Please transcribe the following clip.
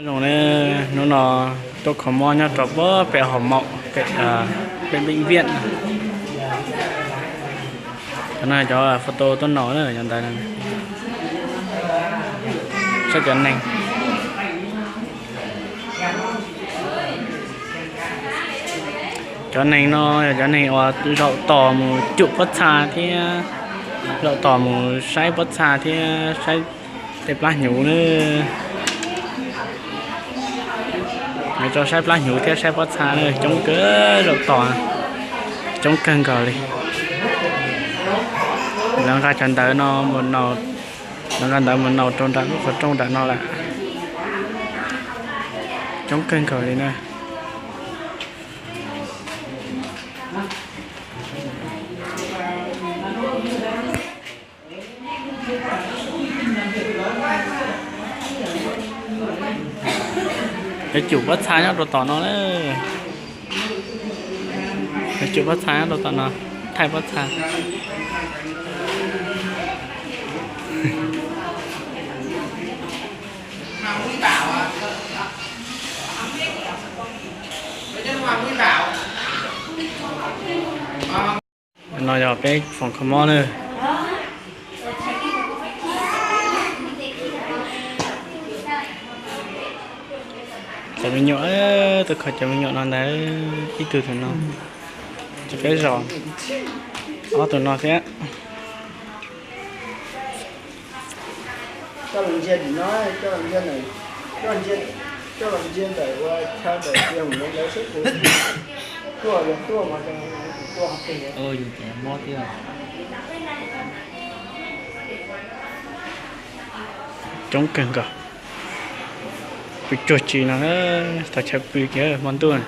Zoo ne, hnub no tuaj kho mob nyob rau pem hauv maum, pem, pem bệnh viện. Cov no cov photo tuaj nau na, cov ntawd. Saib cov neeg. Cov neeg no yog cov neeg uas zaum tos mus cum pob txha thiab zaum tos mus saib pob txha thiab saib tej plab hnyuv na. Lawv tso saib plab hnyuv thiab saib pob txha na, coob kawg zaum tos, coob kawg nkaus li. Lawv nqa cov ntawv no, lawv nqa ntawv mus nau rau nram lub qhov rooj nram no lawm. Coob kawg nkaus li na. Lawv cum pob txha nyob rau tom no na. Lawv cum pob txha nyob rau tom no, thaij pob txha. No yog peb phòng kho mob na. Cov me nyuam, tuaj kho cov me nyuam no ntag, ib tug tus no, cov peb zos, ob tug no thiab. Coob kawg nkaus. Pw tsuag tsi no, tau chaw pw kiag hmo ntuj.